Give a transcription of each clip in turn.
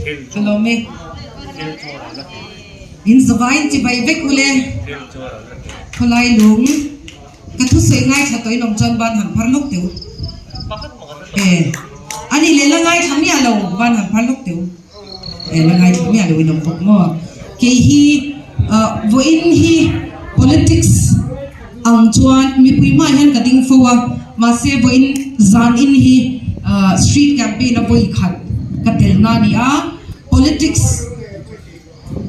Ka lawm e. In zavaiin chibai vek ule. Khawlai lung ka thusawi ngaithla tawhin awm chuan ban han phar lawk teh u. E ani leh la ngaithla miah lo ban han phar lawk teh u. E la ngaithla miah lo in awm bawk maw. Kei hi vawiin hi politics ang chuan mipui hmaah hian ka ding fo a, mahse vawiin zan in hi street campaign a vawi khat ka tel na a ni a, politics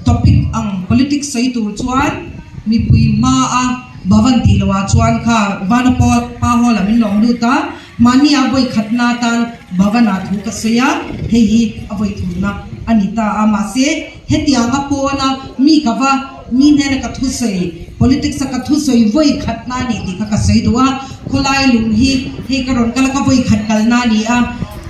topic ang politics sawi tur chuan mipui hmaa Bhavan tih loh ah chuan kha Vana pa hall ah min lawm lut a, mahni a vawi khat na atan Bhavan ah thu ka sawi a, hei hi a vawi thumna a ni ta a, mahse hetianga pawna mi ka va mi hnena ka thusawi politics a ka thusawi vawi khat na a ni tih kha ka sawi duh a, khawlai lung hi hei ka rawn kal a ka vawi khat kalna a ni a,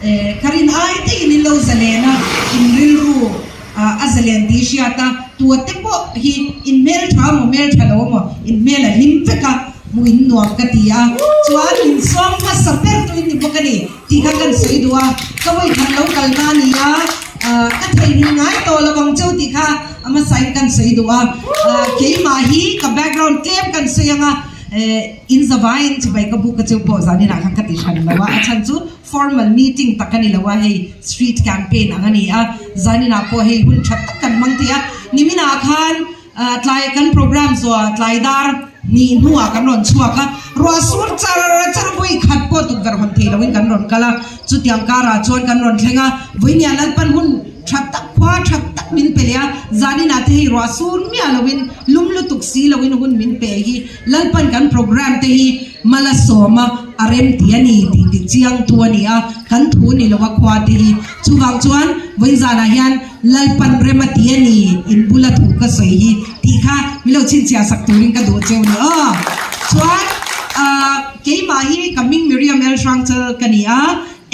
eh ka rin ai daihin in lo zalen a, in rilru. A zalen tih hriat a, tua te pawh hi in hmeltha maw hmeltha lo maw in hmel a hlim vek a, hmuh in nuam ka ti a, chuan min sawm hmasa ber tu in ni bawk a ni tih kha kan sawi duh a, ka vawikhat lo kal na a ni a, ka theihnghilh ngai tawh lo ang cheu tih kha a hmasa in kan sawi duh a, keimah hi ka background tlem kan sawi ang a, in zavaiin chibai ka buk a cheu pawh zaninah khan ka ti hran lo a, a chhan chu Formal meeting tak a ni lo a, hei street campaign ang a ni a, zaninah pawh hei hun tha tak kan hmang thei a, niminah khan tlai kan program zuah tlai dar hnih hnuah kan rawn chhuak a, ruah sur char char vawi khat pawh tukverh hawn thei loin kan rawn kal a, chutiang karah chuan kan rawn thleng a, vawinia Lalpan hun tha tak khua tha tak min pe leh a, zaninah te hei ruah sur miah loin lum lutuk si loin hun min pe hi Lalpan kan program te hi Mala sawma a rem ti a ni tih ti chiang tu a ni a, kan thu ni lo a khua te hi. Chuvang chuan vawiin zanah hian Lalpan rem a ti a ni in bula thu ka sawi hi tih kha min lo chhinchhiah sak turin ka duh cheu ni aw. Chuan ah keimah hi ka hming Miriam El Hrangchal ka ni a,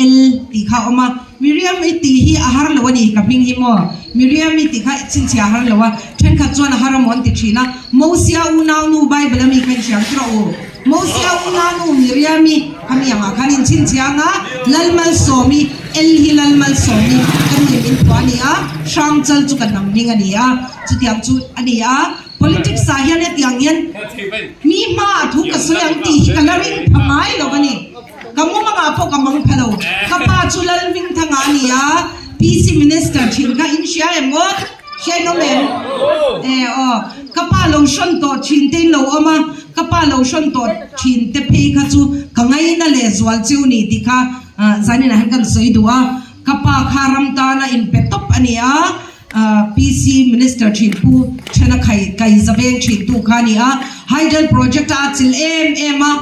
El tih kha a awm a, Miriam i tih hi a har lo a ni ka hming hi maw? Miriam i tih kha chhinchhiah a har lo a, thenkhat chuan a har a maw an ti thin a, Mosia unaunu Bible a mi kha inhriam tir rawh u. Mosia unaunu Miriam i khami angah khan inchhinchhiah anga Lalmalsawmi, El hi Lalmalsawmi ka nu in min phuah a ni a, Hrangchal chu ka hnam hming a ni a, chutiang chu a ni a. Politics ah hian hetiang hian mi hmaah thu ka sawi ang tih hi ka la ring pha ngai lo a ni. Ka mumangah pawh ka mang pha lo. Ka pa chu Lalhmingthanga a ni a, PC Minister thin kha in hria em aw? Hria in awm em? E aw. Ka pa lo hrawn tawh thin te in lo awm a, ka pa lo hrawn tawh thin te phei kha chu ka ngaina leh zual chiu ni tih kha zaninah hian kan sawi duh a. Ka pa kha ram tana inpe tawp a ni a, PC Minister thin Pu Thena Khai Kaizaveng thin tu kha a ni a, Hydel Project a chil em em a,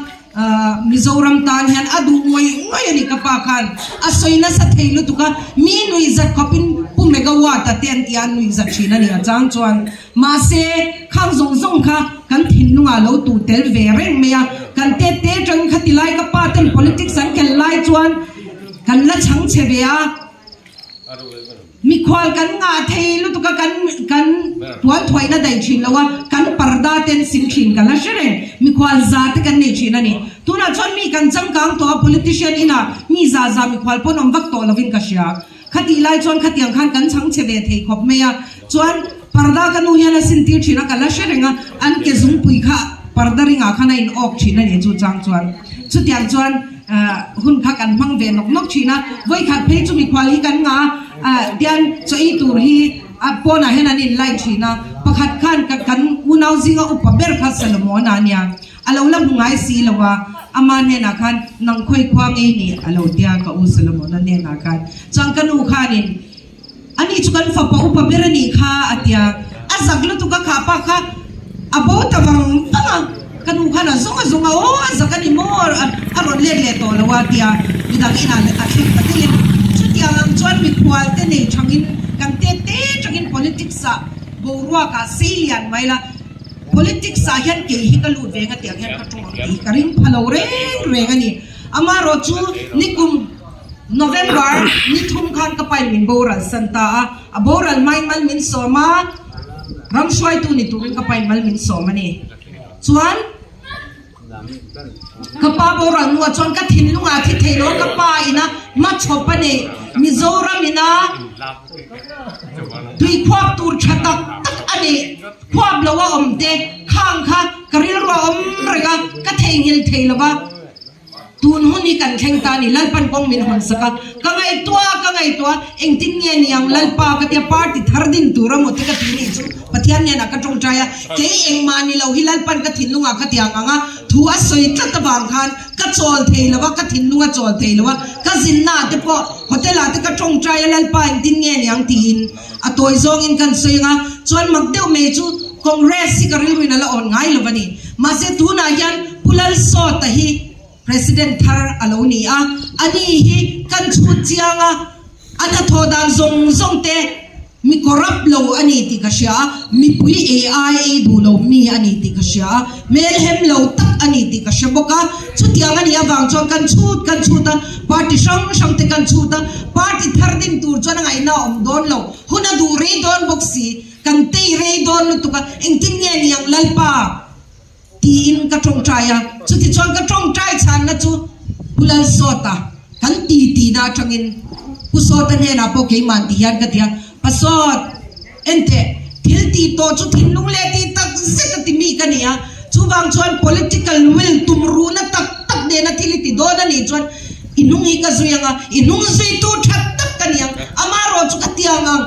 Mizoram tan hian a duh ngawih ngawih a ni ka pa khan a sawi nasa thei lutuk a, mi nui zat khawpin Pu Megawatt a te an ti a, an nui zat thin a ni a chang chuan. Mahse, khang zawng zawng kha kan thinlungah lo tu tel ve reng mai a, kan te te atangin kha ti lai ka pa ten politics an kel lai chuan kan la chhang chhe ve a. Mikhual kan ngah thei lutuk a, kan kan puan thuaina daih thin lo a, kan parda te an sim thin ka la hre reng. Mikhual za te kan nei thin a ni. Tunah chuan mi kan changkang tawh a, politician inah mi za za mikhual pawn awm vak tawh lovin ka hria. Khatih lai chuan khatiang khan kan chhang chhe ve thei khawp mai a, chuan parda ka nu hian a sin tir thin a, ka la hre reng a, an ke zungpui kha parda ringah khan a in awk thin a ni chu chang chuan. Chutiang chuan. Hun kha kan hmang ve nawk nawk thin a, vawikhat phei chu mikhual hi kan ngah a, tian chaw ei tur hi a pawnah hian an in lai thin a, pakhat khan ka kan unau zinga upa ber kha Solomon-a a nia, a lo la hmu ngai si lo a, ama hnenah khan nang khawi khua ngei ni a lo tia ka u Solomon-a hnenah khan chuan ka nu khanin Ani chu kan fapa upa ber a nih kha a ti a, a zak lutuk a khah pa kha a bo ta vang vang a, ka nu khan a zawng a zawng a, aw a zak a ni maw a rawn let leh tawh lo a ti a, midang inah a thleng ta daih a ni. Chutiang ang chuan mikhual te nei thangin kan te te tangin politics ah boruak ah sei lian mai la, politics ah hian kei hi ka lut ve ang a tiang hian ka tawng ang tih hi ka ring pha lo reng reng a ni. Amaherawh chu nikum. November ni thum khan ka pain min boral san ta a, a boral hmain mal min sawm a, ram hruaitu ni turin ka pain mal min sawm a ni. Chuan Ka pa boral hnuah chuan ka thinlungah thi thei lo a, ka pa ina hmachhawp a neih Mizoram ina tui khuap tur tha tak tak a neih khuap lo a awm te khang kha ka rilru a awm reng a, ka theihnghilh thei lo va. Tun hun hi kan thleng ta a ni, Lalpan kawng min hawn sak a, ka ngaihtuah a, ka ngaihtuah a, engtin nge ni ang Lalpa ka tia party thar din tur a maw te ka ti nih chu Pathian hnenah ka tawngtai a, kei engmah ni lo hi Lalpan ka thinlungah ka tiang ang a, thu a sawi tlat avang khan ka chawl thei lo a, ka thinlung a chawl thei lo a, ka zinna ah te pawh hotel ah te ka tawngtai a Lalpa engtin nge ni ang tiin a tawi zawngin kan sawi ang a, chuan mak deuh mai chu Congress hi ka rilruin a la awn ngai lo a ni. Mahse tunah hian Pu Lalsawta hi President thar a lo ni a, ani hi kan chhut chiang a, a hnathawh dan zawng zawng te mi corrupt lo a ni tih ka hria a, mipui ei ai ei duh lo mi a ni tih ka hria a, hmelhem lo tak a ni tih ka hre bawk a, chutiang a nih avang chuan kan chhut kan chhut a, party hrang hrang te kan chhut a, party thar din tur chuan a ngaihna a awm dawn lo, hun a duh rei dawn bawk si. Kan tei rei dawn lutuk a, engtin nge ni ang Lalpa? tiin ka tawngtai a. Chutichuan ka tawngtai chhanna chu Pu Lalsawta kan ti tihna atangin Pu Sawta hnenah pawh keimah ti hian ka ti a, Pa Sawt, enteh, thil tih tawh chu thinlung leh tih tak zet a ti mi ka ni a, chuvang chuan political will tumruhna tak tak nena thil i ti dawn a nih chuan i hnung hi ka zui ang a, i hnung zuitu tha tak ka ni ang, amaherawh chu ka tiang ang.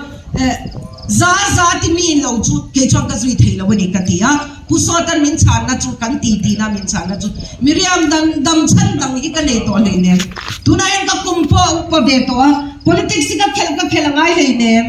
Za za ti mi lo chu kei chuan ka zui thei lo a ni ka ti a, Pu Sawtan min chhanna chu kan ti tihna min chhanna chu Miriam dan dam chhan dang hi ka nei tawh hleinem. Tunah hian ka kum pawh a upa ve tawh a, politics hi ka khelh ka khelh a ngai hleinem.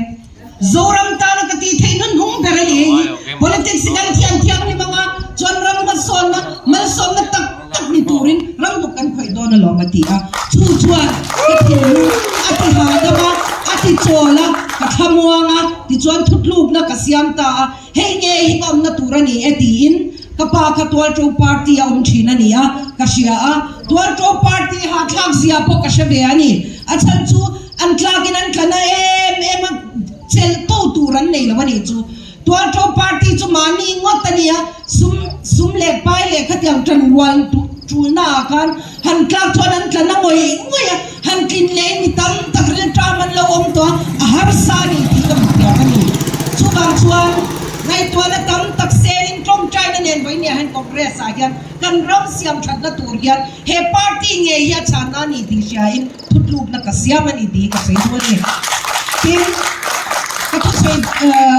Zoram tana ka tih theih hnu hnung ber a ni hei hi. Politics hi kan thiam thianghlim anga chuan ram hmasawnna malsawmna tak tak ni turin ram bawk kan khawih dawn alawm a ti a, chu chuan ka thinlung a ti hahdam a, a ti chawl a, ka thlamuang a, tichuan thutlukna ka siam ta a, hei nge hi ka awmna tur a ni e tiin ka pa kha Tualṭo party a awm ṭhin a ni a, ka hria a, Tualṭo party hahthlak zia pawh ka hre ve a ni, a chhan chu an tlakin an tla na em em a, chelh to tur an nei lo a nih chu. Tualṭo party chu mahni ngawt a nia, sum sum leh pai leh khatiang ṭan rual ṭulna ah khan han tlak chuan an tla na ngawih ngawih a, han tlin leh in mi tam tak rilṭam an lo awm tawh a, a harsa a ni tih ka hmu thiam a ni. Chuvang chuan ngaihtuahna tam tak selin ṭawngṭaina nen vawinia hian Congress ah hian kan ram siam ṭhatna tur hian he party ngei hi a chhanna a ni tih hriain Thutlukna ka siam a ni tih ka sawi duh a ni. Tin, ka thusawi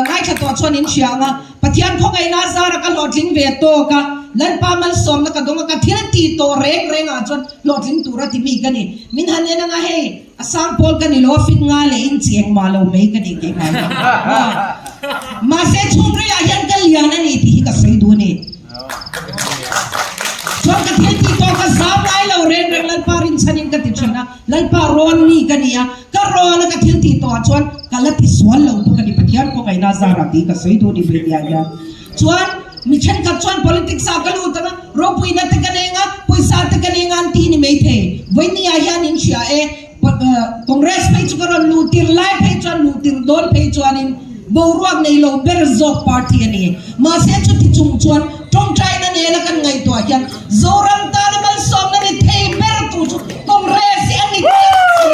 ngaithla tawh chuan in hria ang a, Pathian khawngaihna zara ka hlawhtling ve tawk a, Lalpa malsawmna ka dawng a, ka thil tih tawh reng rengah chuan hlawhtling tura ti mi ka ni. Min han en ang a, hei, a sang pawl ka ni lo, a fit nga leh in chi engmah lo mai ka ni keimah hian. Mahse, chhungril ah hian ka lian a ni tih hi ka sawi duh a ni. Chuan ka thil tih tawh ka zam ngai lo reng reng Lalpa rinchhanin ka ti thin a, Lalpa rawn mi ka ni a, ka rawn a ka thil tih tawhah chuan ka la ti sual lo bawk a ni Pathian kawngaihnaa zarah tih ka sawi duh ni Biblia hian. Chuan mi thenkhat chuan politics ah ka lut ang a, ropuina te ka neng a, pawisa te ka neng a an ti ni maithei. Vawinia hian in hria e, Congress phei chu ka rawn luh tir lai phei chuan luh tir dawn phei chuanin boruak nei lo ber zawk party a ni. Mahse chuti chung chuan tawngtaina nena kan ngaihtuah hian Zoram tana malsawmna ni thei ber tur chu Congress hi a ni tlat si.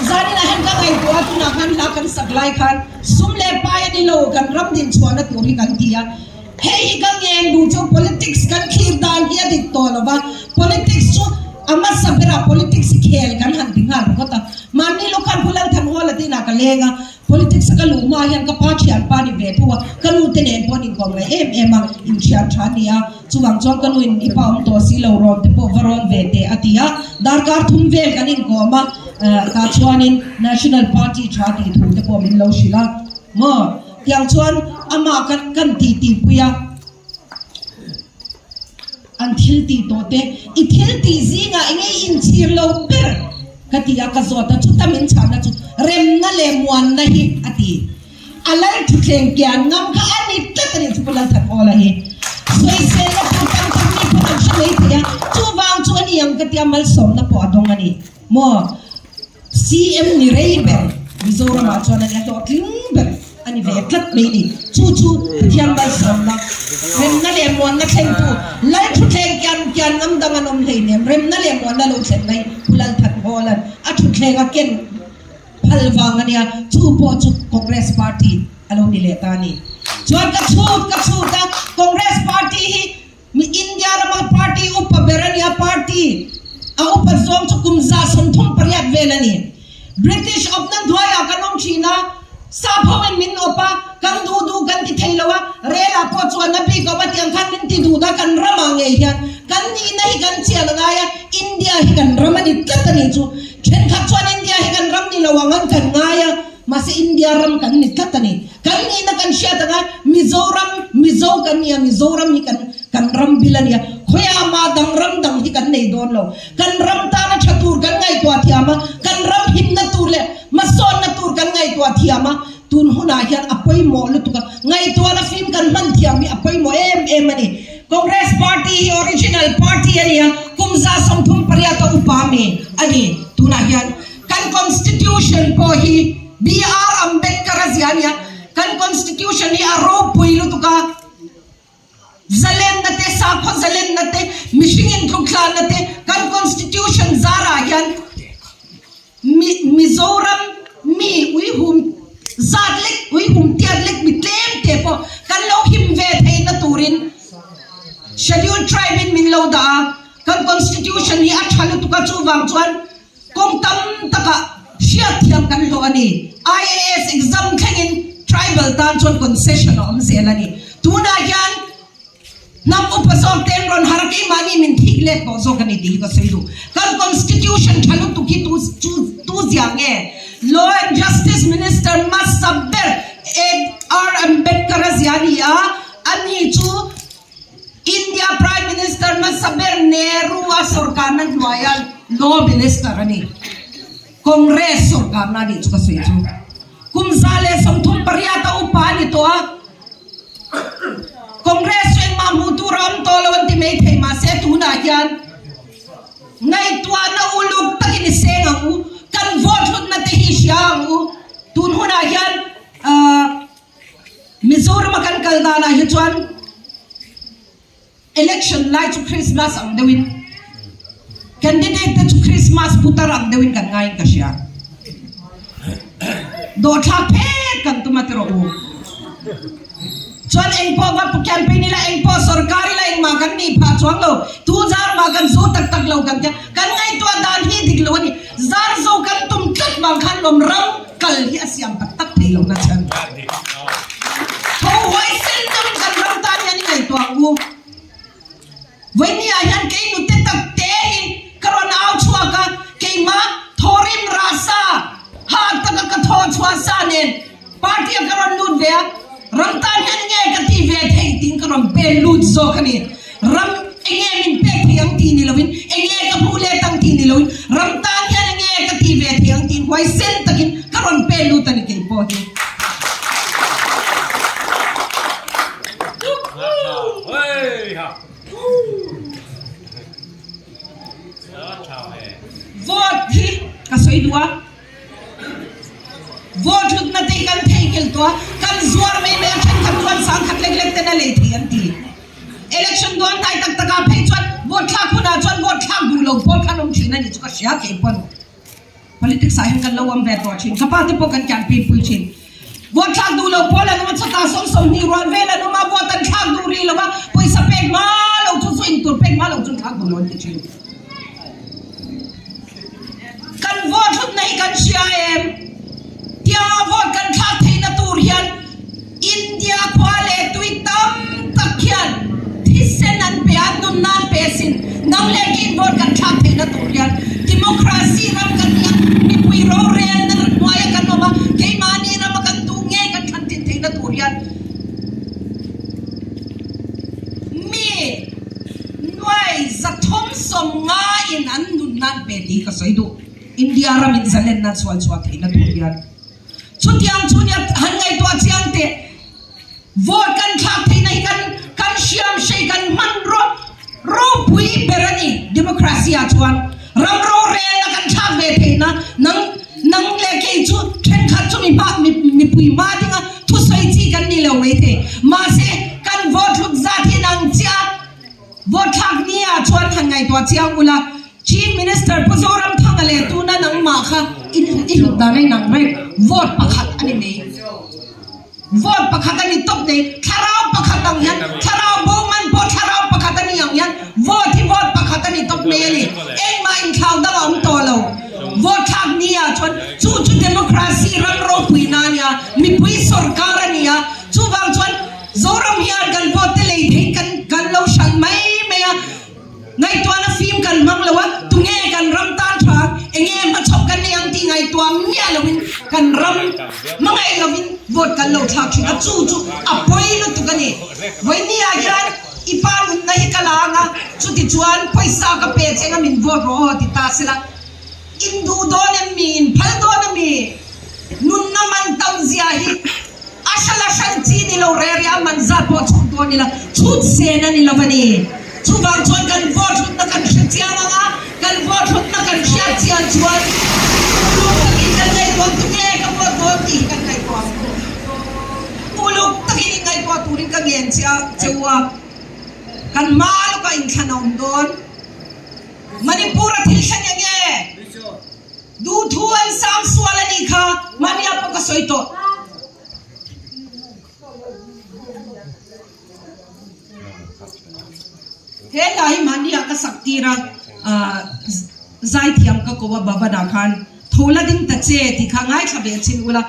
Zaninah hian ka ngaihtuah a, tunah khan hla kan sak lai khan sum leh pai a ni lo kan ram dinchhuahna tur hi kan ti a. Hei hi ka ngen duh chu politics kan thlir dan hi a dik tawh lo va, politics chu a hmasa berah politics hi khel kan han ti nghal ringawt a. Mahni lu khan Pu Lalthanhawla te inah ka leng a, politics a ka luh hma hian ka pa thianpa ni ve tho a, ka nu te nen pawh an inkawm ngai em em a, inthian tha a ni a, chuvang chuan ka nu in i pa awm tawh si lo rawn te pawh va rawn ve teh a ti a, darkar thum vel kan inkawm a, tah chuanin National Party tha tih thu te pawh min lo hrilh a. Maw? Tiang chuan amah kan kan tih tihpui a, an thil tih tawh te, i thil tih zingah eng nge i inchhir lo ber? ka ti a, ka zawt a, chuta min chhahna chu remna leh muanna hi a ti. A lal thutthleng kian ngam kha a ni tlat a ni chu Pu Lalthanhawla hi. Sawiselna tur tam tak mi pawh an hre mai thei a, chuvang chu a ni ang ka tia malsawmna pawh a dawng a ni. Maw? CM ni rei ber Mizoramah chuan a ni a, hlawhtling ber a ni. a ni ve tlat mai ni. Chu chu Pathian malsawmna, remna leh muanna thlengtu, Lal thutthleng kian kian ngam dang an awm hleinem, remna leh muanna lo thlen mai Pu Lalthanhawla'n a thutthleng a ken phal vang a nia, chu pawh chu Congress party a lo ni leh ta a ni. Chuan ka chhut ka chhut a, Congress party hi Mi India rama party upa ber a nia, party a upa zawng chu kum 38 vel a ni. British awpna hnuaiah kan awm thin a, sap hoin min awp a, kan duh duh kan ti thei lo a, relah pawh chuan a bik awm a tiang khan min ti duh da, kan ramah ngei hian kan nihna hi kan chian a ngai a, India hi kan ram a ni tlat a nih chu. Thenkhat chuan India hi kan ram ni lo ang an kan ngai a, mahse India ram kan ni tlat a ni. Kan nihna kan hriat anga Mizoram, Mizo kan nia, Mizoram hi kan kan ram bil a nia, khawiah mah dang ram dang hi kan nei dawn lo. Kan ram tana tha tur kan ngaihtuah thiam a, kan ram himna tur leh hmasawnna tur kan ngaihtuah thiam a, tun hunah hian a pawimawh lutuk a, ngaihtuahna fim kan hman thiam hi a pawimawh em em a ni. Congress party hi original party a nia, kum 38 a upa mi a ni tunah hian. Kan constitution pawh hi BR Ambedkar a zia a nia, kan constitution hi a ropui lutuk a, zalenna te, sakhaw zalenna te, mihring intluktlanna te kan constitution zarah hian mi Mizoram mi uihum zat lek, uihum tiat lek mi tlem te pawh kan lo him ve theihna turin schedule tribe in min lo dah a, kan constitution hi a tha lutuk a, chuvang chuan Kawng tam takah hriatthiam kan hlawh a ni. IAS exam thlengin tribal tan chuan concession a awm zel a ni. Tunah hian hnam upa zawk te an rawn har a, keimahni min thik let tawh zawk a ni tih hi ka sawi duh. Kan constitution tha lutuk hi tu chu tu zia nge? Law and Justice Minister hmasa ber AR Ambedkar a zia a ni a, ani chu India Prime Minister hmasa ber Nehru a sorkarna hnuaia Law Minister a ni. Congress sorkarna a nih chu ka sawi chu. Kum 138 a upa a ni tawh a, Congress chu engmah hmuh tur a awm tawh lo an ti mai thei mahse tunah hian ngaihtuahna uluk takin i seng ang u, kan vote hlutna te hi hria ang u. Tun hunah hian ahh. Mizorama kan kal danah hi chuan election lai chu Christmas ang deuhin candidate te chu Christmas putar ang deuhin kan ngaiin ka hria. Dawhthlak phet kan tum a ti rawh u. Chuan engpawh va campaign ila engpawh sorkar ila engmah kan nih phah chuang lo. Tu zar mah kan zo tak tak lo kan tia. Kan ngaihtuah dan hi dik lo a ni. Zar zo kan tum tlat vang khan lawm ram kal hi a siam tak tak thei lo na chhan. Tho huai sen deuhin kan ram tan hian i ngaihtuah ang u. Vawinia hian kei nute tak te hi ka rawn au chhuak a, keimah thawrim rah sa, hah taka ka thaw chhuah sa nen party a ka rawn lut ve a, ram tan hian enge ka tih ve theih tiin ka rawn pen lut zawk a ni. Ram enge min pek thei ang tih ni loin, enge ka hmuh let ang tih ni loin, ram tan hian enge ka tih ve thei ang tih huaisen takin ka rawn pen lut a ni kei pawh hi. Vote hi ka sawi duh a. Vote hlutna te hi kan theihnghilh tawh a, kan zuar mai mai a, thenkhat chuan sangkhat lek lek ten a lei thei an ti. Election dawn hnai tak takah phei chuan vote thlak hunah chuan vote thlak duh lo pawl khan awm thin a ni chu ka hria kei pawn. Politics ah hian kan lo awm ve tawh thin. Ka pa te pawh kan campaign pui thin. Vote thlak duh lo pawl an awm a, chutah 20 rual vel an awm a, vote an thlak duh rih lo a, pawisa pek hma lo chu zu in tur pek hma lo chu thlak duh lo an ti thin. Kan vote hlutna hi kan hria em? Tianga vote kan thlak theihna tur hian India khua leh tui tam tak hian thisen an pe a, nunna an pe asin. Nang leh kei vote kan thlak theihna tur hian democracy ram kan nia, mipui rorelna hnuaia kan awm a, keimahni rama kan duh ngei kan thlan tlin theihna tur hian mi Nuai 350 in an nunna an pe tih hi ka sawi duh. India ram in zalenna chhual chhuah theihna tur hian chutiang chu nia han ngaihtuah chiang teh. Vote kan thlak theihna hi kan kan hriam hrei kan hmanraw ropui ber a ni democracy ah chuan ram rorelna kan thlak ve theihna nang nang leh kei chu thenkhat chu mi hma mipui hma dinga thusawi. chiang ula, Chief Minister Pu Zoramthanga leh tuna nangmah kha i hlut dan a inang reng, vote pakhat a ni mai. Vote pakhat a ni tawp nei, thlarau pakhat ang hian, thlarau bo man pawh thlarau pakhat a ni ang hian vote hi vote pakhat a ni tawp mai a ni. Engmah inthlau dang a awm tawh lo. Vote thlak ni ah chuan chu chu democracy ram ropui na a nia, mipui sorkar a ni a, chuvang chuan Zoram hian kan vote te lei theih kan kan lo hralh mai mai a. Ngaihtuahna fim kan hmang lo a, tunge kan ram tan tha, enge hmachhawp kan nei ang tih ngaihtuah miah loin kan ram hmangaih lovin vote kan lo thlak thin a, chu chu a pawi lutuk a ni. Vawinia hian i pa nunna hi ka la ang a, chutichuan pawisa ka pe che anga min vote rawh aw ti ta sela, in duh dawn em mi, in phal dawn a mi? Nunna man tam zia hi a hral a hran chi ni lo reh reh a man zat pawh chhut dawn ila chhut sen a ni lo a ni. Chuvang chuan kan vote hlutna kan hre chiang ang a, kan vote hlutna kan hriat chian chuan uluk takin kan ngaihtuah tu nge ka vote dawn tih hi kan ngaihtuah ang u. Uluk takin inngaihtuah turin ka ngen che a che u a, kan hma lawkah inthlan a awm dawn. Manipur a thil thleng eng nge? Duhthu an sang sual a nih kha mahnia pawh ka sawi tawh. He hla hi mahnia ka sak tir a, zaithiam ka ko a Bhavan-ah khan tho la ding ta che tih kha ngaithla ve chin ula,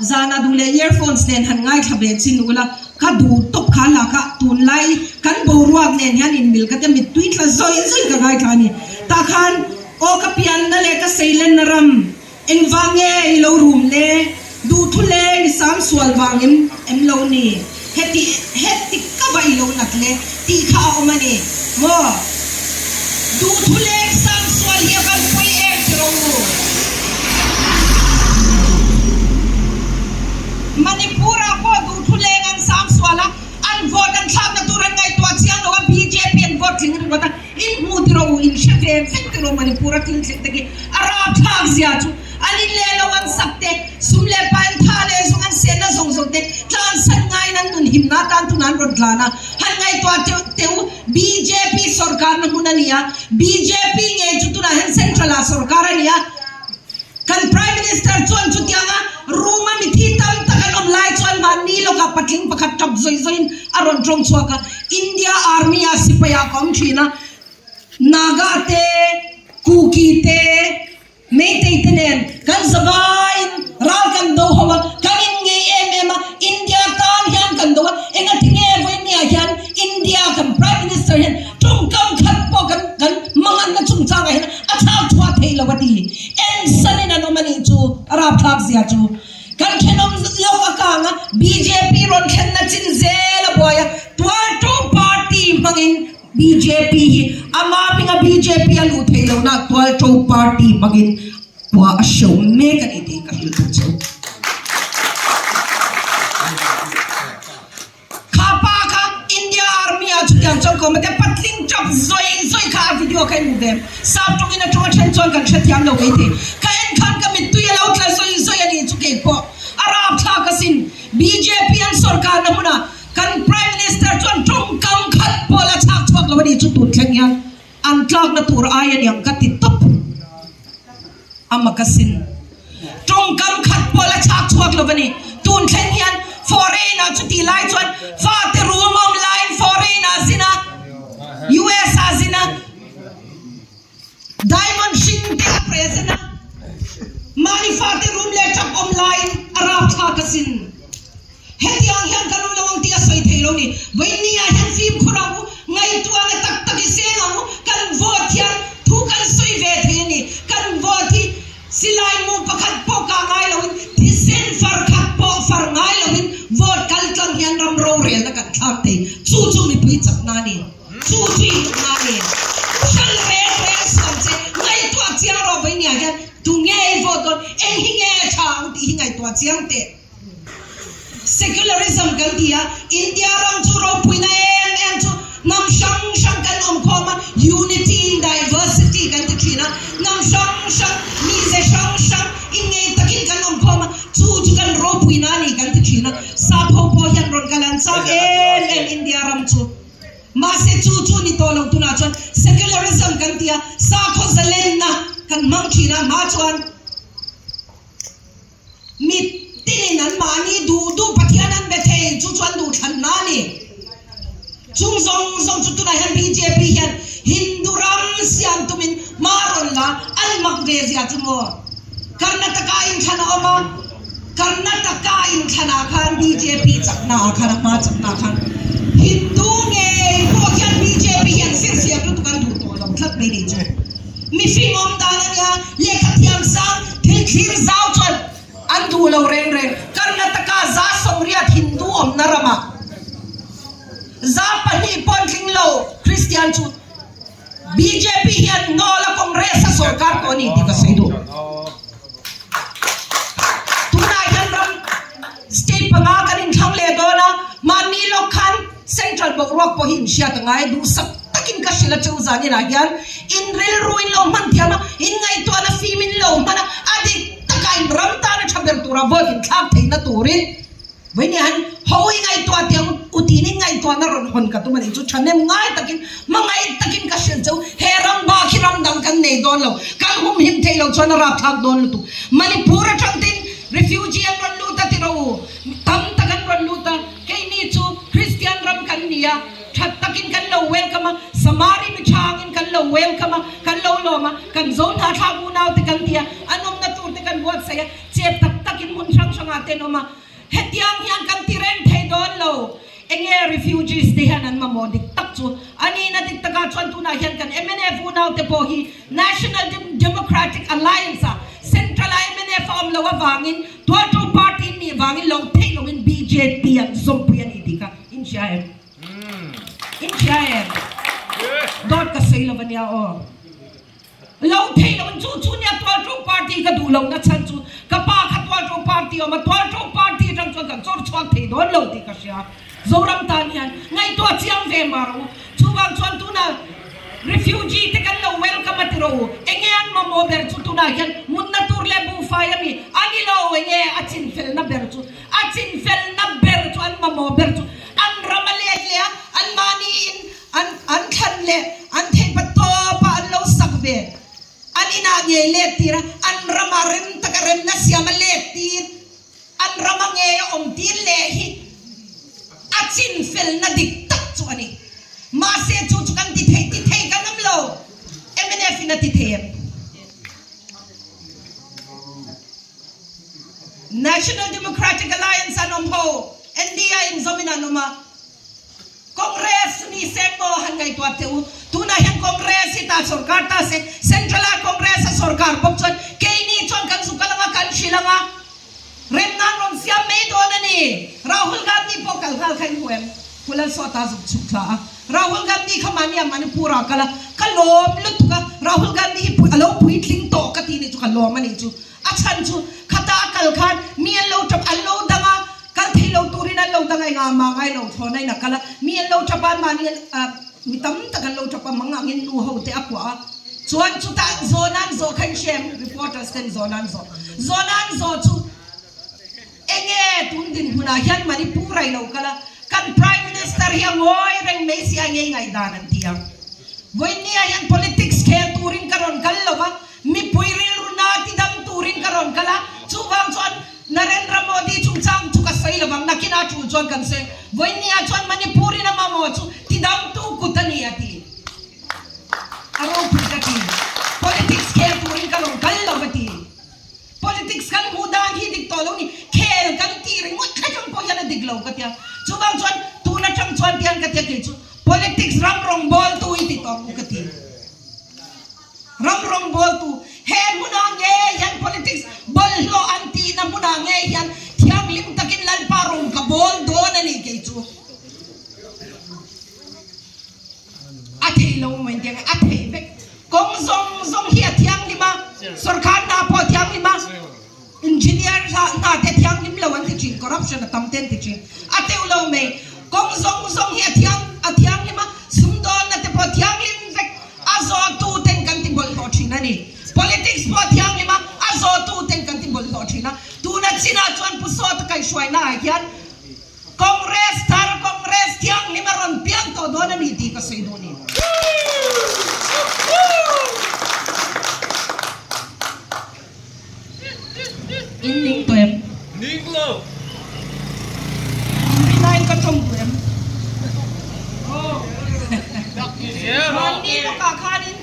zana duh leh earphones nen han ngaithla ve chin ula, ka duh tawp kha hla kha tunlai kan boruak nen hian inmil ka tia mittui tla zawih zawih ka ngaithla a ni. Tah khan. Aw ka pianna leh ka seilenna ram, engvang nge i lo rum le? Duhthu leng i sang sual vang em em lo ni? Heti heti ka va i lo nat le tih kha a awm a ni maw? Duhthu leng sang sual hi a van pawi em ti rawh u. Manipur ah pawh duhthu leng an sang sual a, an vote an thlakna tur an ngaihtuah chiang lo a, bjp an vote tling ringawt a. In hmu ti rawh u, in hre ve vek ti rawh Manipur a thil thleng te khi a rapthlak zia chu an in leh lo an sak te, sum leh pa in tha leh zawng an senna zawng zawng te tlansan ngaiin an nun himna atan tunah an rawn tlan a, han ngaihtuah teuh teh u bjp sorkarna hmun a ni a, bjp ngei chu tunah hian central ah sorkar a ni a, kan prime minister chuan chutianga room a mithi tam tak an awm lai chuan mahni lawkah patling pakhat tap zawih zawihin a rawn tawng chhuak a, India army ah sipai ah ka awm thin a, Naga te, Kuki te, Meitei te nen kan zavaiin ral kan do ho a, kan inngei em em a, India tan hian kan do a, engati nge vawinia hian India kan prime minister hian tawngkam khat pawh kan kan manganna chungchangah hian a chhak chhuah theih lo a ti. Ensanin an awm a nih chu a rapthlak zia chu. Kan thenawm lawk a kang a, bjp rawn thlenna chin zel a buai a, tualtu party hmangin bjp hi ama hminga bjp a luh theih lohna tualto party hmangin khua a hreu mek a ni tih ka hrilh duh che u. Kha pa kha India Army ah chutiang chuan ka awm a tia patling tap zawih zawih kha a video kha en hmu ve em? Sap tawngin a tawng a then chuan kan hrethiam lo maithei. Ka en khan ka mittui a lo tla zawih zawih a nih chu kei pawh a rapthlak asin. Bjp an sorkarna hmunah kan Prime Minister chuan tawngkam khat pawh la chhak chhuak lo a nih chu tun thleng hian an tlakna tur ai a niang ka ti tawp a mak asin. Tawngkam khat pawh la chhak chhuak lo a ni. Tun thleng hian foreign ah chutih lai chuan fate room awm laiin foreign ah zin a, US ah zin a, diamond hring te a present a, mahni fate room leh tap awm laiin a rapthlak asin. Hetiang hian kan awm lo ang tih a sawi thei lo ni. Vawinia hian fimkhur ang u, ngaihtuahna tak tak i seng ang u, kan vote hian thu kan sawi ve thei a ni. Kan vote hi silai mu pakhat pawh kah ngai loin, thisen far khat pawh far ngai loin vote kal tlang hian ram rorelna kan thlak thei. Chu chu mipui chakna a ni. Chu chu i hmuhna a ni. Hral reng reng suam che, ngaihtuah chiang rawh vawinia hian tu nge i vote dawn, eng hi nge tha ang tih hi ngaihtuah chiang teh. Secularism kan ti a, India ram chu ropuina em em chu hnam hrang hrang kan awm khawm a, unity in diversity kan ti thin a, hnam hrang hrang, mize hrang hrang inngei takin kan awm khawm a, chu chu kan ropuina a ni kan ti thin a, sap ho pawh hian rawn kal an chak em em India ram chu. Mahse chu chu ni tawh lo tunah chuan secularism kan ti a. thin a hma chuan mi tinin an mahni duh duh Pathian an be thei chu chuan duhthlan hna a ni. Chung zawng zawng chu tunah hian bjp hian Hindu ram siam tumin hma rawn la an mak ve zia chu maw? Karnataka inthlan a awm a, Karnataka inthlanah khan bjp chakna ah khan a hma chakna ah khan Hindu ngei pawh hian bjp hian firfiak lutuk an duh tawh lo tlat mai nei chu. Mihring awm dan a nia, lehkha thiam sang thil thlir zau chuan an duh lo reng reng. Karnataka 180 Hindu awmna ramah 200 pawh an tling lo Kristian chu. Bjp hian Nawla Congress a sorkar tawh a ni tih ka sawi duh. Tunah hian ram state panga kan inthlang leh dawn a, mahni lawk khan central boruak pawh hi inhriat a ngai duhsak takin ka hrilh a cheu zaninah hian in rilru in lo hman thiam a, in ngaihtuahna fim in lo hman a, a dik taka in ram tana tha ber tura vote inthlak theihna turin Vawinia han ho i ngaihtuah tih ang u tiin in ngaihtuahna rawn hawn ka tum a nih chu thahnem ngai takin hmangaih takin ka hrilh che u, he ram bak hi ram dang kan nei dawn lo, kan humhim theih loh chuan a rapthlak dawn lutuk. Manipur atang tin refugee an rawn lut a ti rawh u, tam tak an rawn lut a, keini chu Christian ram kan ni a, that takin kan lo welcome a, Samari mi tha angin kan lo welcome a, kan lo lawm a, kan zo hnahthlak unau te kan ti a, an awmna tur te kan buatsaih a, Chep tak takin hmun hrang hrangah te an awm a, hetiang hian kan ti reng thei dawn lo. Enge refugees te hian an mamawh dik tak chu a nihna dik takah chuan tunah hian kan mnf unaute pawh hi National Democratic Alliance ah Central ah mnf a awm loh avangin Tualṭo party in nih vangin lo theih loin bjp an zawmpui a ni tih kha in hria em? In hria em? Dawt ka sawi lo ania aw. Lo thei lo in chu chu nia Tualṭo party ka duh lohna chhan chu ka pa kha Tualṭo party a awm a, Tualṭo party atang chuan kan chawr chhuak thei dawn lo tih ka hria. Zoram tan hian ngaihtuah chiang ve mah rawh u. Chuvang chuan tuna refugee te kan lo welcome a ti rawh u. Enge an mamawh ber chu tunah hian mutna tur leh buhfai a mi a ni lo enge a chinfelna ber chu a chinfelna ber chu an mamawh ber chu an ram a let leh a anmahni in An an thlan leh an theihpa tawpa an lo sak ve. An inah ngei let tir a, an rama rem taka remna siam a let tir, an rama ngei a awm tir leh hi a chinfelna dik tak chu a ni. Mahse chu chu kan ti thei ti thei kan awm lo. Mnf in a ti thei em? National Democratic Alliance an awm ho, NDA inzawmin an awm a. Congress ni se maw han ngaihtuah teh u. Tunah hian Congress hi ta sorkar ta se, Central ah Congress a sorkar bawk chuan keini chuan kan zuk alanga kan hrilh anga remna an rawn siam mai dawn a ni. Rahul Gandhi pawh kal nghal kha in hmu em? Phul an sawt a zuk chhuk thla a. Rahul Gandhi kha mahnia Manipur ah kal a, ka lawm lutuk a, Rahul Gandhi hi a lo puitling tawh ka ti nih chu ka lawm a nih chu. A chhan chu khata a kal khan mi an lo tap an lo dang a, kal thei lo turin an lo dang a, engah mah ngai lo thlawn a in a kal a, mi an lo tap a, mahni an ah mi tam tak an lo tap a, mang angin nu ho te a kuah a, chuan chutah zawhna an zawh kha in hria em? Reporters ten zawhna an zawh, zawhna an zawh chu enge tun dinhmunah hian Manipur a i lo kal a, kan Prime Minister hi a ngawi reng mai si a, enge i ngaihdan an ti ang? Vawinia hian politics khel turin ka rawn kal lo va, Mipui rilru na tidam turin ka rawn kal a, chuvang chuan Narendra Modi chungchang chu ka sawi lovang, nakin a tul chuan kan sawi. Vawinia chuan Manipur in a mamawh chu tidamtu kut a ni a ti. A ropui ka ti. Politics khel turin ka rawn kal lo a ti. Politics kan hmuh dan hi dik tawh lo ni, khel kan tih ringawt kha chang pawh hian a dik lo ka tia. Chuvang chuan tun atang chuan tiang ka tia kei chu politics ram rawngbawltu i ti tawh ang u ka ti. Ram rawngbawltu he hmunah ngei hian politics bawlhhlawh an tihna hmunah ngei hian thianghlim takin Lalpa rawng ka bawl dawn a ni kei chu. A thei lo maw intiang a thei vek. Kawng zawng zawng hi a thianghlim a, sorkar hna pawh a thianghlim a, engineer hna te a thianghlim lo an ti thin, corruption a tam te an ti thin. A teuh lo mai. Kawng zawng zawng hi a thiang a thianghlim a, sumdawnna te pawh a thianghlim vek. A zawhtu ten kan ti bawlhhlawh thin a ni. Politics pawh a thianghlim a, a zawhtu ten kan ti bawlhhlawh thin a. Tuna chinah chuan Pu Sawta kaihhruaina ah hian Congress thar, Congress thianghlim a rawn piang tawh dawn a ni tih ka sawi duh a ni. In ning tawh em? Ning lo. In rinaiin ka tawng duh em? Mahni lawkah khanin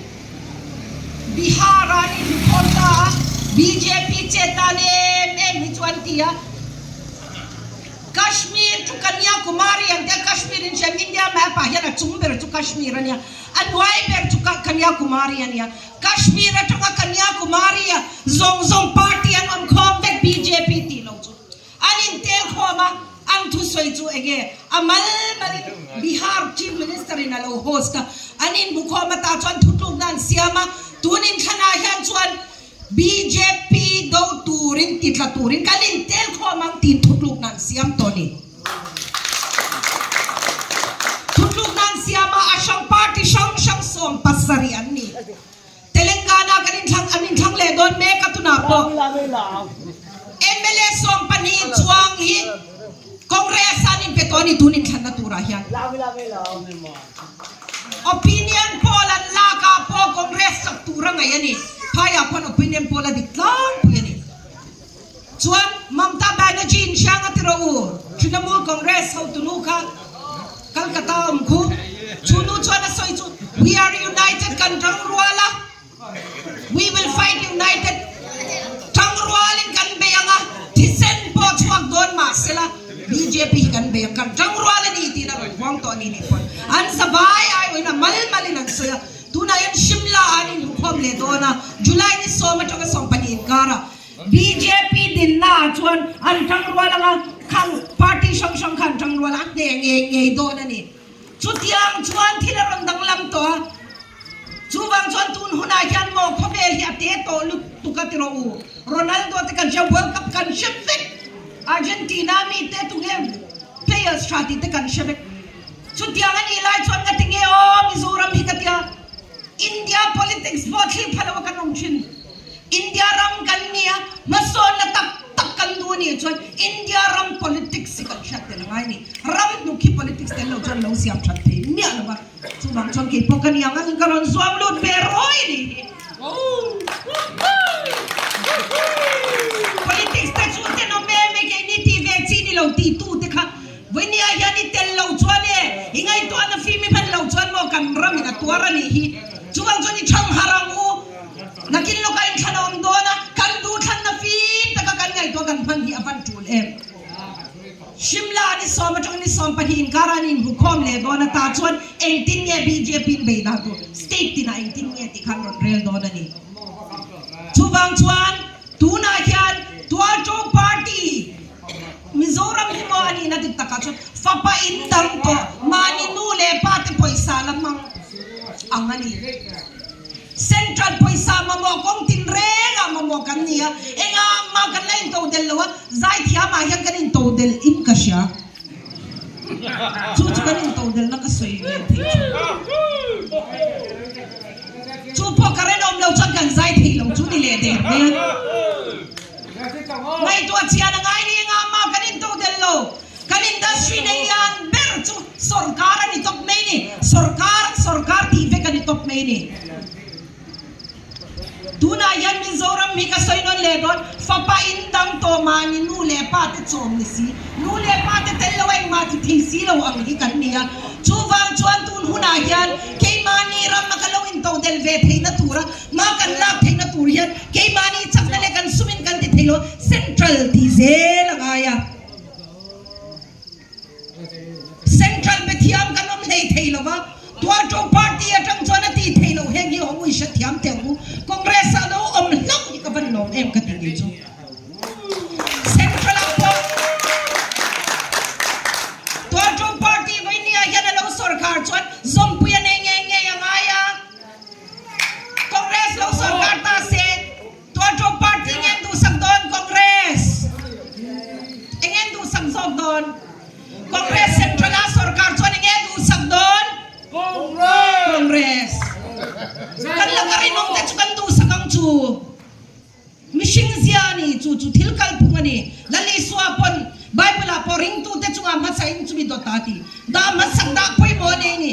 Bihar ah an inkhawm ta a, bjp chet dan em em hi chu an ti a. Kashmir chu Kanyakumari ang te a, Kashmir in hriam India map ah hian a chung ber chu Kashmir a nia, a hnuai ber chu Kanyakumari a nia. Kashmir atanga Kanyakumari a zawng zawng party an awm khawm vek bjp tih lo chu an intel khawm a, an thusawi chu enge a mal malin Bihar Chief Minister in a lo host a, an inbu khawm ata chuan thutlukna an siam a, tun inthlanah hian chuan bjp do turin ti tla turin kan intel khawm ang tih thutlukna an siam tawh a ni. Thutlukna an siam a, a hrang party hrang hrang 70 an ni. Telangana kan inthlang an inthlang leh dawn mek a tunah pawh mla 12 chuang hi Congress an inpe tawh a ni tun inthlanna turah hian. Opinion poll an lak ah pawh Congress chak tur a ngaih a ni. Phaiah khuan opinion poll a dik tlangpui a ni. Chuan Mamta Banerjee in hriang a ti rawh u, Trinamool Congress hotunu kha Calcutta a awm khu. Chu nu chuan a sawi chu We are united kan tang rual a, we will fight united tang rualin kan bei ang a, thisen pawh chhuak dawn mahsela bjp hi kan bei ang, kan tang rual a ni tiin a rawn huang tawh a ni nih pawn an zavai aiawhin a mal malin an sawi a. Tunah hian Shimla ah an inhmukhawm leh dawn a, July ni sawm atanga 12 inkarah bjp dinna ah chuan an tangrual anga khang party hrang hrang kha an tangrual a, a hneh ngei ngei dawn a ni. Chutiang chuan thil a rawn danglam tawh a, chuvang chuan tun hunah hian maw khawvel hi a te tawh lutuk a ti rawh u, Ronaldo te kan hria, World Cup kan hre vek, Argentina mi te tunge players tha tih te kan hre vek. Chutiang a nih lai chuan ka ti nge aw Mizoram hi ka tia India politics pawh thlir pha lo a kan awm thin. India ram kan nia hmasawnna tak tak kan duh a nih chuan India ram politics hi kan hriat tel a ngai a ni. Ram hnuk hi politics tel lo chuan lo siam that thei miah lo va. Chuvang chuan kei pawh ka niang ang ka rawn zuam lut ve rawi a nih hi. Politics te chu tenawm em e keini tih ve chi ni lo tih tu te kha Vawinia hian i tel lo chuan e, i ngaihtuahna fim i hman lo chuan maw kan ramin a tuar a nih hi. Chuvang chuan i thang har ang u. Nakin lawkah inthlan a awm dawn a, kan duhthlanna fim taka kan ngaihtuah kan hman hi a van tul em. Shimla ni sawm atang ni 12 inkara an inhmukhawm leh dawn a ta chuan engtin nge bjp in bei dan tur state tinah engtin nge tih khan rawn rel dawn a ni. Chuvang chuan tunah hian Tualto party Mizoram hi maw a nihna dik takah chuan fapa in dang tawh mahni nu leh pa te pawisa la hmang ang a ni. Central pawisa mamawh kawng tin rengah mamawh kan ni a, engah mah kan la into del lo a, zaithiam ah hian kan into del in ka hria. Chu chu kan into delna ka sawi ve thei chu. Chu pawh ka rinawm lo chuan kan zai thei lo chu ni leh der mai a. Ngaihtuah chian a ngai ni engah mah kan into del lo. Kan industry nei lian ber chu sorkar a ni tawp mai ni. Sorkar, sorkar tih vek a ni tawp mai ni. Tunah hian Mizoram hi ka sawi nawn leh dawn, fapa in dang tawh mahni nu leh pa te chawm ni si, nu leh pa te tel lo a engmah ti thei si lo ang hi kan ni a. Chuvang chuan tun hunah hian keimahni ram a ka lo into del ve theihna tura Hma kan lak theihna tur hian keimahni chakna leh kan sumin kan ti thei lo, Central tih zel a ngai a. Central be thiam kan awm hlei thei lo va, Tualṭo party aṭang chuan a ti thei lo, heng hi awm ui hre thiam teh ang u. Congress ah lo awm hlauh hi ka van lawm em ka ti ngei chu. Central ah pawh Tualṭo party vawinia hian a lo sawrkhar chuan zawmpui a nei ngei ngei a ngai a. Congress lo sorkar ta se Tualṭo party ngen duhsak dawn Congress engen duhsak zawk dawn Congress central a sorkar chuan enge duhsak dawn Congress kan laka rinawm te chu kan duhsak ang chu. Mihring zia a ni, chu chu thil kalphung a ni. Lal Isua pawn Bible ah pawh ringtute chungah hmasain chumi dawt a ti. Dah hmasak dah pawimawh a nei ni.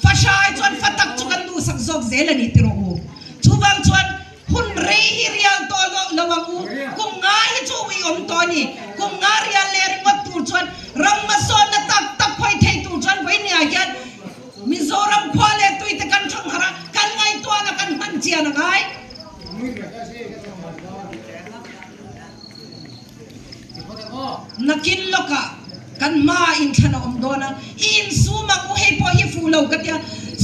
Fahra ai chuan fa tak chu kan duhsak zawk zel a ni ti rawh u. Chuvang chuan hun rei hi rial tawh loh lo ang u. Kum nga hi. i awm tawh a ni. Kum nga rial leh ringawt tur chuan ram hmasawnna tak tak khawih thei tur chuan vawinia hian Mizoram khua leh tuite kan thangharh a, kan ngaihtuahna kan hman chian a ngai. Nakin lawkah kan hmaah inthlan a awm dawn a, i insum ang u hei pawh hi fuh lo ka tia,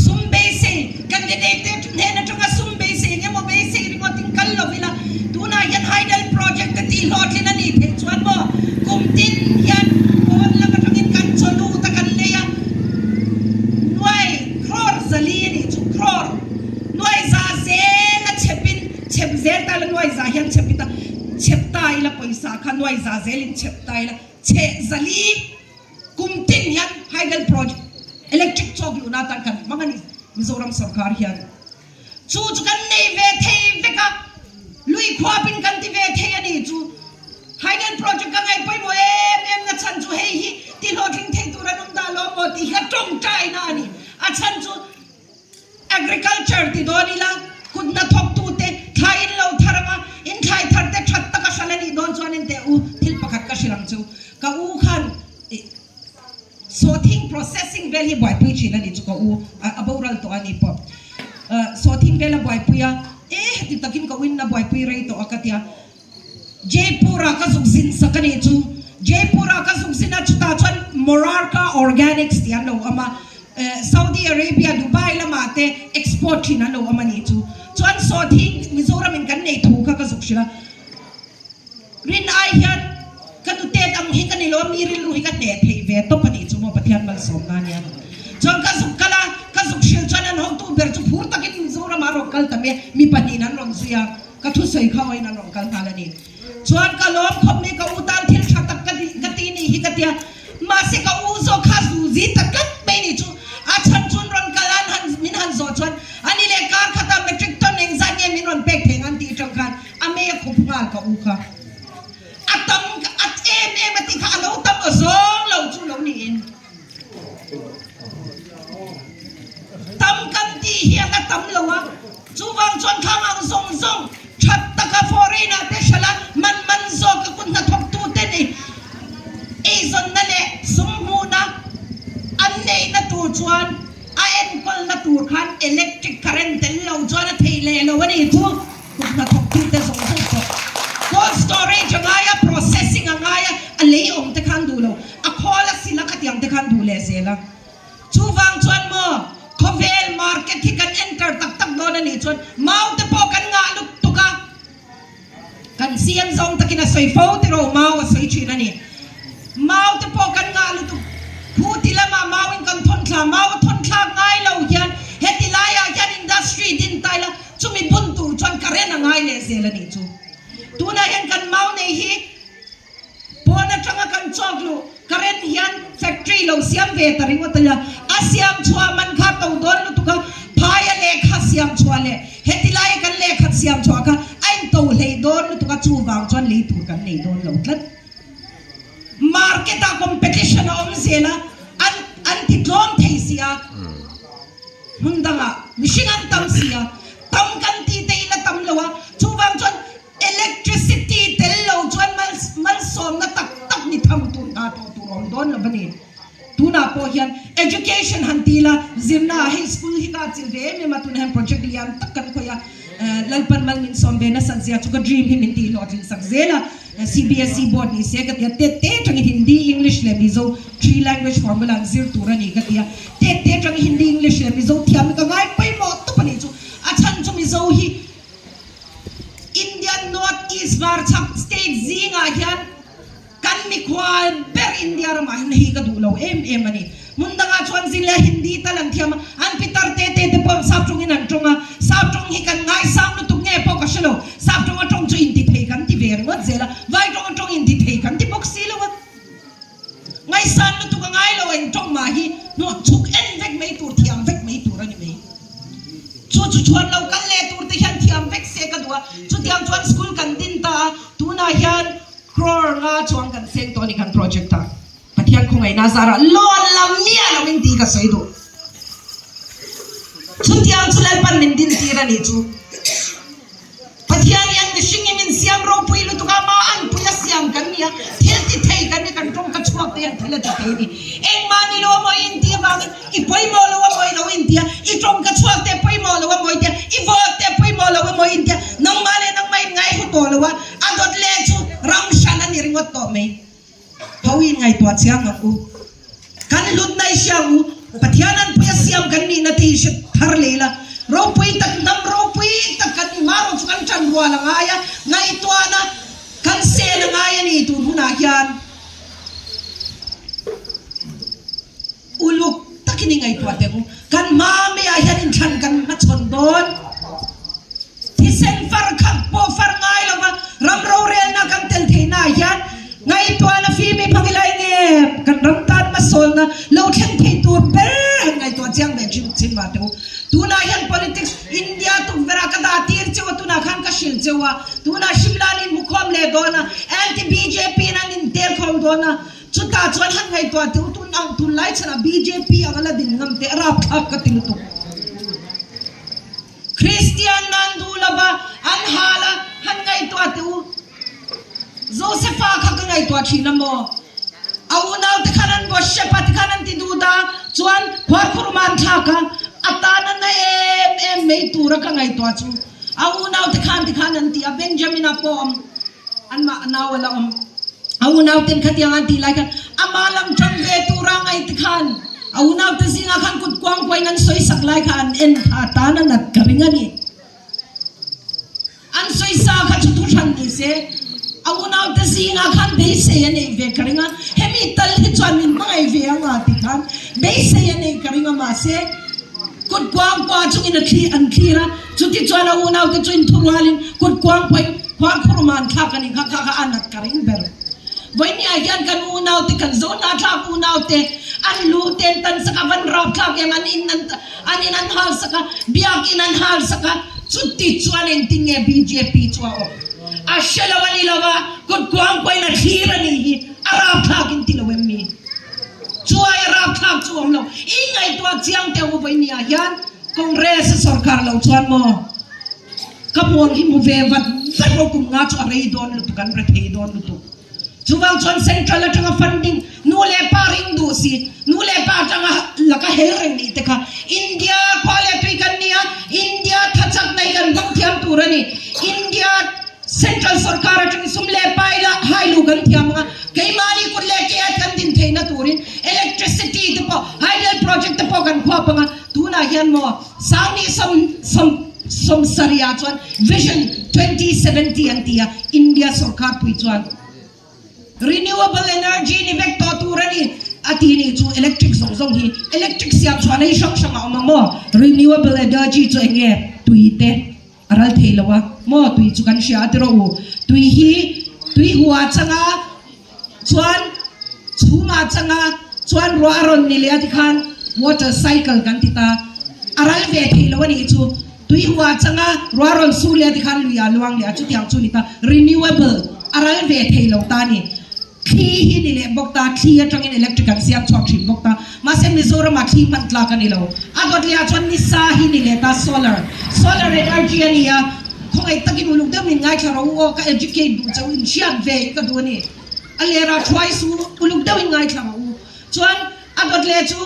sum beisei, candidate te hnen atanga sum beisei eng emaw beisei ringawt in kal lo ila, tunah hian hydel project te tih hlawhtlin a nih theih chuan maw kum tin hian pawn lam atangin kan chaw lut a kan lei a, nuai crore zali a nih chu crore nuai za zel a chhepin chhep zel ta ila nuai za hian chhep ita. Chhep ta ila pawisa kha nuai za zelin chhep ta ila chheh zali kum tin hian hydel project electric chawk luhna atan kan hmang a ni Mizoram sorkar hian chu chu kan nei ve thei vek a lui khuapin kan ti ve thei a ni chu hydel project ka ngaih pawimawh em em na chhan chu hei hi ti hlawhtling thei tur an awm dah lo maw tih hi ka tawngtaina a ni a chhan chu Agriculture ti dawn ila, kut hnathawktute thlai in lo thar anga, in thlai thar te that taka hral a nih dawn chuan in teh u, thil pakhat ka hrilh ang chu. Ka u khan sawhthing processing vel hi buaipui thin a nih chu ka u, a boral tawh a ni pawh. Sawhthing vel a buaipui a, e heti takin ka u in a buaipui rei tawh a ka tia. Jaipur-ah ka zuk zin sak a nih chu. Jaipur-ah ka zuk zin a, chutah chuan Morarka Organics tih an lo awm a, Saudi Arabia, Dubai lamah te export thin an lo awm a nih chu. Chuan sawhthing Mizoramin kan nei thu kha ka zuk hrilh a. Rin ai hian ka nutet ang hi ka ni lo a, mi rilru hi ka hneh theih ve tawp a nih chu maw Pathian malsawmna ania. Chuan ka zuk kal a, ka zuk hrilh chuan an hotu ber chu phur takin Mizoramah a rawn kal ta mai a, mi pahnihin an rawn zui a. Ka thusawi kha awin an rawn kal nghal a ni. Chuan ka lawm khawp mai, ka u tan thil tha tak ka ka ti ni hi ka tia. Mahse ka u zawk kha zu zi ta tlat mai ni chu. A chhan chun rawn kal an han min han zawh chuan ani leh kar khata metric ton engzat nge min rawn pek thei ang an tih atang khan a mei a khup nghal ka u kha. A tam a em em a tih kha a lo tam aw zawng lo chu lo niin. Tam kan tih hian a tam lo a, chuvang chuan thlang ang zawng zawng that taka foreign ah te hralh a, man man zawk a kut hnathawk tu te nih eizawnna leh sum hmuhna an neihna tur chuan a enkawlna tur khan electric current tel lo chuan a thei leh lo a ni chu kut hnathawk tu te zawng zawng pawh cold storage a ngai a, processing a ngai a, a lei awm te khan duh lo. A khawl a sil a khatiang te khan duh leh zel a. Chuvang chuan maw khawvel market hi kan enter tak tak dawn a nih chuan mau te pawh kan ngah lut tuk a. Kan CM zawng takin a sawi fo tiraw mau a sawi thin a ni. Mau te pawh kan ngah lutuk. Khu ti lamah mau in kan thawn thla, mau a thawn thlak ngai lo hian heti laiah hian industry din ta ila chumi bun tur chuan current a ngai leh zel a nih chu. Tunah hian kan mau nei hi Pawn atanga kan chawk luh current hian factory lo siam ve ta ringawt a nia. A siam chhuah man kha to dawn lutuk a, phaia lehkha siam chhuah leh heti laia kan lehkhat siam chhuah kha a in to hlei dawn lutuk a, chuvang chuan lei tur kan nei dawn lo tlat. Market ah competition a awm zel a, an an ti tlawm thei si a, hmun dangah mihring an tam si a, tam kan tih te in a tam lo a, chuvang chuan Electricity tel lo chuan malsawmna tak tak ni tham tur hna tawh tur awm dawn lo a ni. Tunah pawh hian education han ti ila, zirna ah hei school hi ka chilh ve em em a, tunah hian project lian tak kan khawih a, Lalpan mal min sawm ve nasat zia chu ka dream hi min tih hlawhtlin sak zel a, CBSE board ni se ka ti a, tet te atangin Hindi, English leh Mizo three language formula an zir tur a ni ka ti a, tet te atangin Hindi, English leh Mizo thiam hi ka ngai pawimawh tawp a nih chu, a chhan chu Mizo hi Indian North East Varchhak state zingah hian kan mikhual ber India ramah hian hei ka duh lo em em a ni. Hmun dangah chuan zin leh Hindi tal an thiam a, an pitar te te te pawh sap tawngin an tawng a, sap tawng hi kan ngaisang lutuk nge pawh ka hre lo, sap tawnga tawng chu inti thei kan ti ve ringawt zel a, vai tawnga tawng inti thei kan ti bawk si lo a. Ngaihsan lutuk a ngai lo eng tawng mah hi hnawh chhuk en vek mai tur thiam vek mai tur a ni mai. Chu chu chhuan lo kal leh tur te hian thiam vek se ka duh a, chutiang chuan school kan din ta a, tunah hian crore nga chuang kan seng tawh a ni kan project ah. Pathian khawngaihna zarah loan lam miah lo in tih ka sawi duh. Chutiang chu Lalpan min din tir a nih chu. Pathian hian mihring hi min siam ropui lutuk a, mah anpui a siam kan. a, thil ti thei kan ni kan tawngka chhuak te hian thil a ti thei a ni. Engmah ni lo a mawi inti avangin i pawimawh lo a mawi lo inti a, i tawngka chhuak te pawimawh lo a mawi inti a, i vote te pawimawh lo a mawi inti a, nangmah leh nangmah in ngai hu tawh lo a, a dawt leh chu ram hran a ni ringawt tawh mai. Ho in ngaihtuah chiang ang u. Kan hlutna i hria ang u. Pathian an pui a siam kan nihna te hi hre thar leh ila. Ropui tak hnam ropui tak kan ni hma rawh chu kan tan rual a ngai a, ngaihtuahna kan sel a ngai a ni tun hunah hian uluk takin i ngaihtuah teh u. Kan hma maiah hian inthlan kan hmachhawn dawn. Thisen far khat pawh far ngai lova ram rorelna kan tel theihna ah hian ngaihtuahna fim i phang ila enge kan ram tan hmasawlna lo thleng thei tur ber han ngaihtuah chiang ve thin chin mah teh u. Tunah hian politics India tukverh ah ka dah tir cheu a, tunah khan ka hrilh cheu a, tunah Shimla an inhmukhawm leh dawn a, anti-BJP in an intelkhawm dawn a, chutah chuan han ngaihtuah teh u tun ang tunlai chhanah BJP anga la din ngam teh a rapthlak ka ti lutuk. Kristian nan duh lova an hal a, han ngaihtuah teh u. Josefa kha ka ngaihtuah thin a maw? A unaute khan an vaw hrep a, tikhan an ti duh da chuan khuarkhuruma an thlak a, a tan a na em em mai tura ka ngaihtuah chu. A unaute khan tikhan an ti a, Benjamina pawh awm. Anmah a nau a la awm. A unauten khatiang an tih lai khan amah lam ṭang ve tura ngaih te khan a unaute zingah khan kut kuang kuain an sawi sak lai kha an en kha a tan a nat ka ring a ni. An sawi sa kha chu thu hran ni se a unaute zingah khan beisei a neih ve ka ring a, hemi tal hi chuan min hmangaih ve anga ti khan beisei a neih ka ring a mahse Kut kuangkua chungin a thli an thlir a, chutichuan a unaute chu inthurualin kut kuangkuain khuarkhuruma an thlak a nih kha kha kha a nat ka ring ber. Vawinia hian kan unaute, kan Zohnahthlak unaute an lu ten tan sak a, van rapthlak em an in an an in an hal sak a, biakin an hal sak a, chutichuan engtin nge bjp chu a awm? A hre lo a ni lo va, kut kuangkuain a thlir a nih hi a rapthlak in ti lo em mi? Chu aia rapthlak chu awm lo. I ngaihtuah chiang teh u vawinia hian Congress a sorkar lo chuan maw ka hmuang hi hmu ve vat vat rawh kum nga chu a rei dawn lutuk an rethei dawn lutuk. Chuvang chuan central atanga funding nu leh pa ring duh si nu leh pa atanga laka hel reng nih te kha India khua leh tui kan nia India thachak nei kan hmang thiam tur a ni. India Central sorkar atangin sum leh pai la hai luh kan thiam ang a, keimahni kut leh ke a kan din theihna turin electricity te pawh hydel project te pawh kan khuap ang a, tunah hian maw Sangni sawm sawm sarihah chuan Vision 2070 an ti a, India sorkar pui chuan. Renewable energy ni vek tawh tur a ni a ti nih chu electric zawng zawng hi electric siam chhuahna hi hrang hrang a awm a maw renewable energy chu eng nge tui te a ral thei lo a maw tui chu kan hria a ti rawh u tui hi tui hua changa chuan chhumah changa chuan ruah a rawn ni leh a tikhan water cycle kan ti ta a ral ve thei lo a nih chu Tui hua changa ruah rawn sur leh a tikhan lui ah luang leh a chutiang chu ni ta renewable a ral ve thei lo ta a ni. Thli hi ni leh bawk ta, thli atangin electric an siam chhuak thin bawk ta. Mahse Mizoram ah thli hman tlak a ni lo. A dawt leh ah chuan nisa hi ni leh ta solar, solar energy a ni a, khawngaih takin uluk deuh min ngaithla rawh u aw ka educate duh chauh in hriat ve hi ka duh a ni. A lerah thuai su uluk deuh in ngaithla rawh u. Chuan a dawt leh chu.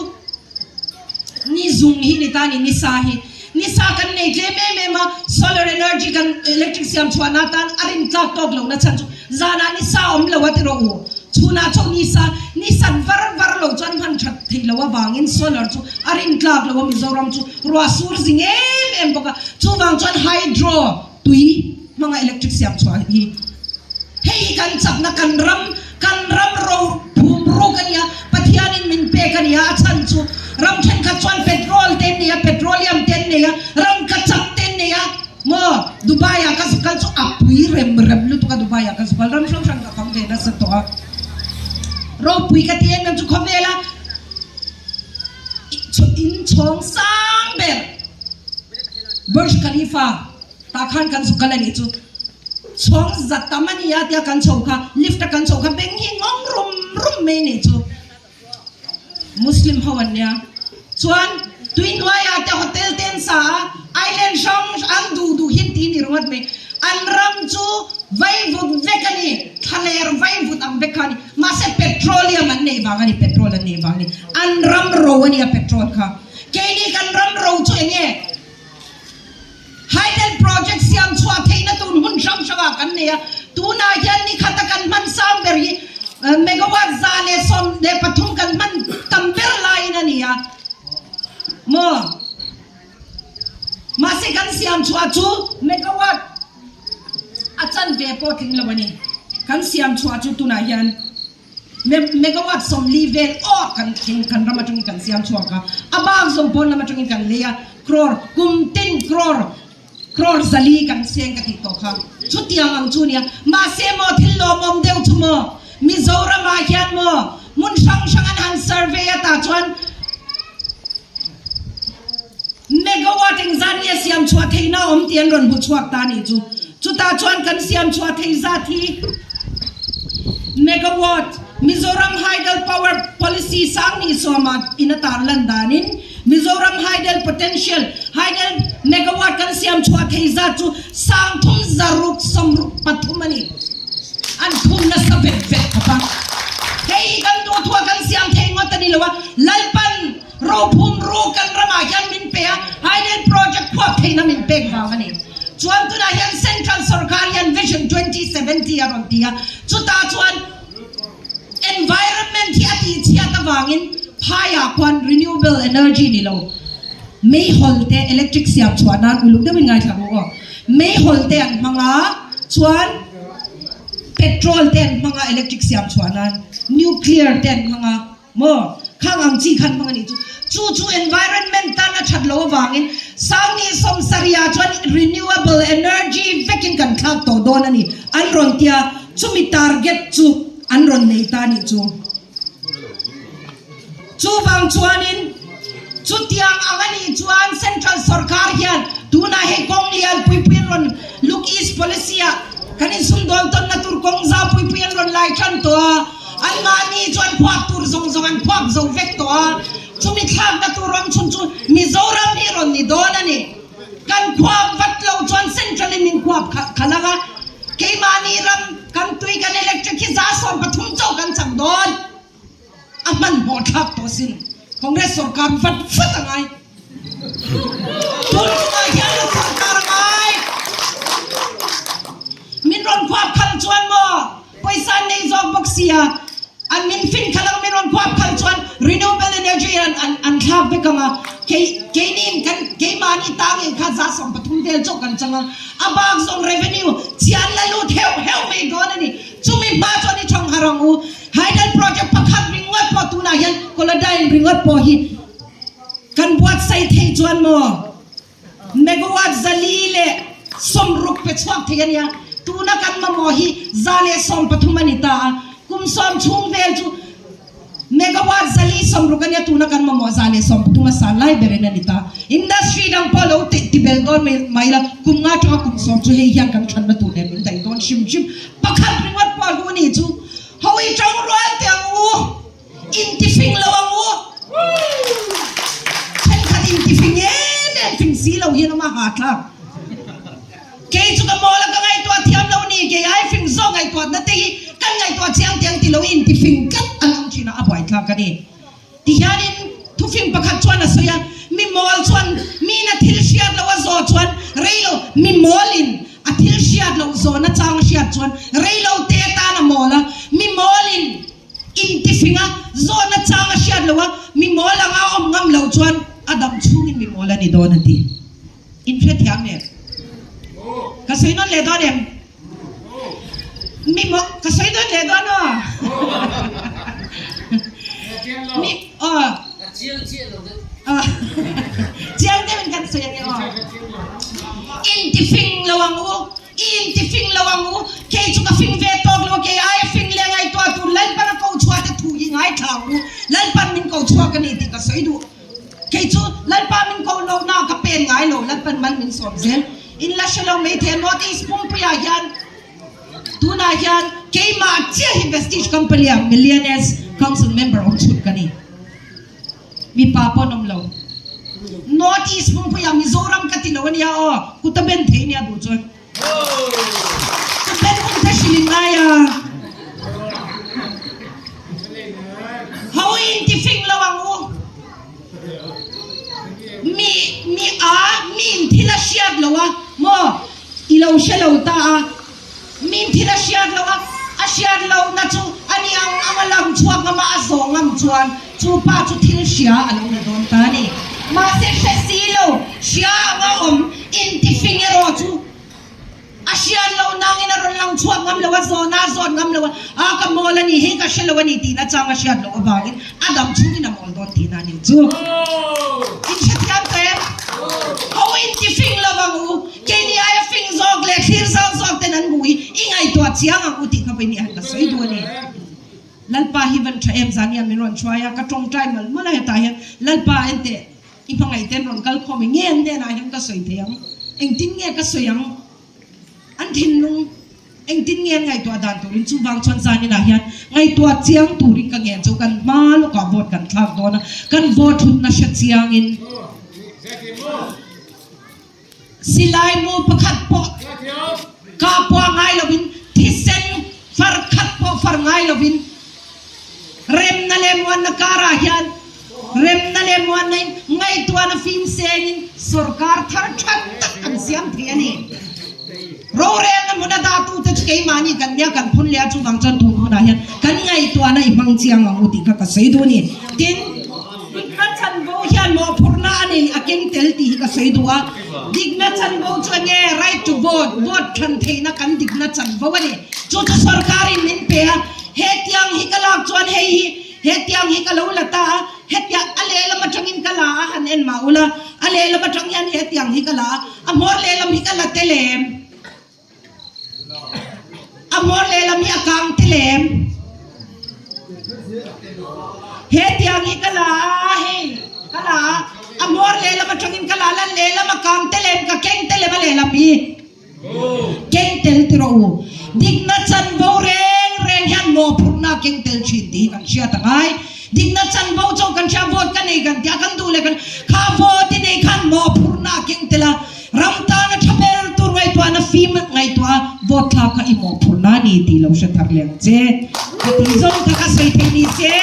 Ni zung hi ni ta ni, ni sa hi. Ni sa kan nei tlem em em a, solar energy kan electric siam chhuahna atan a rin tlak tawk lohna chhan chu zanah ni sa awm lo a ti rawh u. Chhunah chauh ni sa, ni sat var var lo chuan hman that theih loh avangin solar chu a rin tlak lo a Mizoram chu ruah sur zing em em bawk a, chuvang chuan hydro tui hmanga electric siam chhuah hi. Hei hi kan chakna kan ram kan ram ro phum ruk a nia, Pathianin min pek a nia, a chhan chu ram thenkhat chuan petrol te an nei a, petroleum te an nei a, rangkachak te an nei a, maw Dubai ah ka zuk kal chu a pui rem rem lutuk a Dubai ah ka zuk kal ram hrang hrang ka fang ve nasa tawh a, ropui ka ti em em chu khawvela inchhawng sang ber Burj Khalifa. Tah khan kan zuk kal a nih chu. Chhawng za tam a nia tia kan chho kha, lift a kan chho kha beng hi ngawng rum rum mai a nih chu. Muslim ho an nia. Chuan tui hnuaiah te hotel te an sa a, island hrang an duh duh hian ti ni ringawt mai. An ram chu vaivut vek a ni, thlaler vaivut ang. vang a ni, petrol an neih vang a ni. An ram ro a nia petrol kha. Keini kan ram ro chu eng nge? Hydel project siam chhuah theihna tur hmun hrang hrangah kan nei a, tunah hian ni khata kan hman sang ber hi megawatt 113 kan hman tam ber laiin a ni a maw? Mahse kan siam chhuah chu megawatt a chanve pawh tling lo a ni. Kan siam chhuah chu tunah hian. Megawatt 40 vel awk kan thleng kan ram atangin kan siam chhuak a, a bak zawng pawn lam atangin kan lei a, crore kum tin crore crore 400 kan seng ka tih tawh kha chutiang ang chu nia. Mahse maw thil lawmawm deuh chu maw Mizoram ah hian maw hmun hrang hrang an han survey a tah chuan megawatt engzat nge siam chhuah theihna a awm tih an rawn hmu chhuak ta nih chu. Chutah chuan kan siam chhuah thei zat hi megawatt Mizoram Hydel Power Policy sang nih sawmah in a tar lan danin Mizoram Hydel Potential Hydel megawatt kan siam chhuah thei zat chu 3603 a ni. An phun nasa vet vet khawp a. Hei hi kan duhthua kan siam thei ngawt a ni lo a, Lalpan Rophum ru kan ramah hian min pe a, Hydel Project phuak theihna min pek vang a ni. Chuan tunah hian Central sorkar hian Vision 2070 a rawn ti a, chutah chuan environment hi a tihchhiat avangin phaiah khuan renewable energy ni lo meihawl te electric siam chhuah nan uluk deuhin ngaithla ru aw. Meihawl te an hmang a, chuan petrol te an hmang a electric siam chhuah nan, nuclear te an hmang a. Maw? Khang ang chi khan hmang a nih chu. Chu chu environment tan a that lo avangin Sauni sawmsarihah chuan renewable energy vekin kan thlak tawh dawn a ni an rawn tia, chumi target chu an rawn nei ta a nih chu. Chuvang chuanin chutiang ang a nih chuan central sorkar hian tunah hei kawng lian puipui an rawn Look East policy ah kan insumdawn tawnna tur kawng zau puipui an rawn lai tan tawh a. Anmahni chuan phuak tur zawng zawng an phuak zo vek tawh a, chumi thlakna tur ram chhun chu Mizoram hi rawn ni dawn a ni. Kan khuap vat lo chuan Central in min khuap khalh ang a, keimahni ram kan tui kan electric hi 13% chauh kan chak dawn. A hmanhmawh thlak tawh sin. Congress sorkar vat vat a ngai. Tun chungah hian a sorkar a ngai. Min rawn khuap khalh chuan maw pawisa an nei zawk bawk sia, an min fin khalh ang min rawn khuap khalh chuan renewable energy an an an thlak vek ang a, kei keini kan keimahni tangin kha 13% vel chauh kan chang a, a bak zawng revenue chian la lut heuh heuh mai dawn a ni. Chumi hma chuan i thawng har ang u. Hydel project pakhat ringawt pawh tunah hian Kolodyne ringawt pawh hi kan buatsaih theih chuan maw megawatt 460 pe chhuak thei a nia. Tuna kan mamawh hi 113 a ni ta a, kum sawm chhung vel chu megawatt 460 a nia, tuna kan mamawh 113 a san lai berin a ni ta. Industry dang pawh lo ti bel dawn mai la, kum nga tanga kum sawm chu hei hian kan thatna tur nen min daih dawn hrim hrim. Pakhat ringawt pawh a hlu ni chu, Hawi tang rual teh ang u. Intifing lo ang u. Thenkhat intifing em em fing si lo hian awm a ha thlak. Kei chu ka mawl a ka ngaihtuah thiam lo ni, kei ai fing zawk ngaihtuahna te hi kan ngaihtuah chiang tiang ti lo intifing tlat an awm thin a, a buaithlak a ni. Tihianin thufing pakhat chuan a sawi a, mi mawl chuan miin a thil hriat loh a zawh chuan rei lo, mi mawlin a thil hriat loh zawhna chang a hriat chuan rei lo te atan a mawl a, mi mawlin Intifinga zawhna chang a hriat loh a, mi mawl anga awm ngam loh chuan a dam chhungin mi mawl a ni dawn a ti. Inhrethiam em? Ka sawi nawn leh dawn em? Mi maw, ka sawi nawn leh dawn aw. Mi, aw. Chiang deuhin kan sawi ange aw. Intifing lo ang u. I inti fing lo ang u, kei chu ka fing ve tawk lo, kei aia fing leh ngaihtuah tur Lalpan a ko chhuah te thu hi ngaithla ang u, Lalpan min ko chhuak a ni tih ka sawi duh. Kei chu Lalpa min ko lo na ka pen ngai lo, Lalpan man min sawm zel. In la hre lo mai thei a, North East Pumpuiah hian tunah hian keimah chiah hi Vestige Company ah Millionaires Council member awm chhun ka ni. Mipa pawh an awm lo. North East Pumpuiah Mizoram ka ti lo a nia aw, kut a ben thei nia duh chuan. Kut ben hun te hrilh in ngai a. lo hre lo ta a, min thil a hriat loh a, a hriat lohna chu a ni ang ang a lang chhuak ngam a, a zawh ngam chuan chu pa chu thil hria a lo ni dawn ta a ni. Mahse hre si lo, hria anga awm intifing erawh chu a hriat loh nangin a rawn lang chhuak ngam lo a, zawhna a zawt ngam lo a, a ka mawl a ni, hei ka hre lo a ni tihna chang a hriat loh avangin a dam chhungin a mawl dawn tihna a ni chu. Inhrethiam tawh em? Ho intifing lo ang u. Keini aia fing zawk leh thlir zau zawk ten an hmuh hi i ngaihtuah chiang ang u tih kha vawiin han ka sawi duh a ni. Lalpa hi van tha em zan hian min rawn hruai a, ka tawngtai mawlh mawlh a hetah hian Lalpa enteh i hmangaih ten rawn kal khawm i nge an hnenah hian ka sawi thei ang, engtin nge ka sawi ang, an thinlung engtin nge an ngaihtuah dan turin chuvang chuan zaninah hian ngaihtuah chiang turin ka ngen chu kan hma lawkah vote kan thlak dawn a, kan vote hutna hre chiangin. Silai mu pakhat pawh kah pawh ngai lovin, thisen far khat pawh far ngai lovin, remna leh muanna karah hian remna leh muanna in ngaihtuahna fim sengin sorkar thar tha tak kan siam thei a ni. Rorelna hmuna dahtute chu keimahni kan nia kan phun leh a, chuvang chuan tun hunah hian kan ngaihtuahna i hmang chiang ang u tih kha ka sawi duh a ni. Tin, dikna chanvo hian mawhphurhna a nei a keng tel tih hi ka sawi duh a, dikna chanvo chu enge right to vote, vote than theihna kan dikna chanvo a ni. Chu chu sorkarin min pe a, hetiang hi ka lak chuan hei hi hetiang hi ka lo la ta a, hetiang a lehlam atangin ka la a han en mah ula, a lehlam atang hian hetiang hi ka la a, a hmawr lehlam hi ka la tel em? A hmawr lehlam hi a kang tel em? Hetiang hi ka la a, hei ka la a, a hmawr lehlam atangin ka la a, lehlam a kang tel em? Ka keng tel em a lehlam hi? Keng tel ti rawh u. Dikna chanvo reng reng hian mawhphurhna a keng tel thin tih hi kan hriat a ngai. Dikna chanvo chu kan hria vote ka nei kan tia kan duh leh kan kha vote i nei khan mawhphurhna a keng tel a, ram tana tha ber tur ngaihtuahna fim ngaihtuah a vote thlak kha i mawhphurhna a ni tih lo hre thar leh ang che. Ka tih zawng kha ka sawi thei ni se,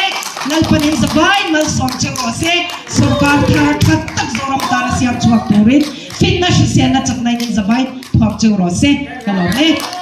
Lalpan in zavai malsawm che rawh se, sorkar thar tha tak Zoram tana siam chhuak turin. Finna hriselna chakna in in zavai thuam cheu rawh se ka lawm e.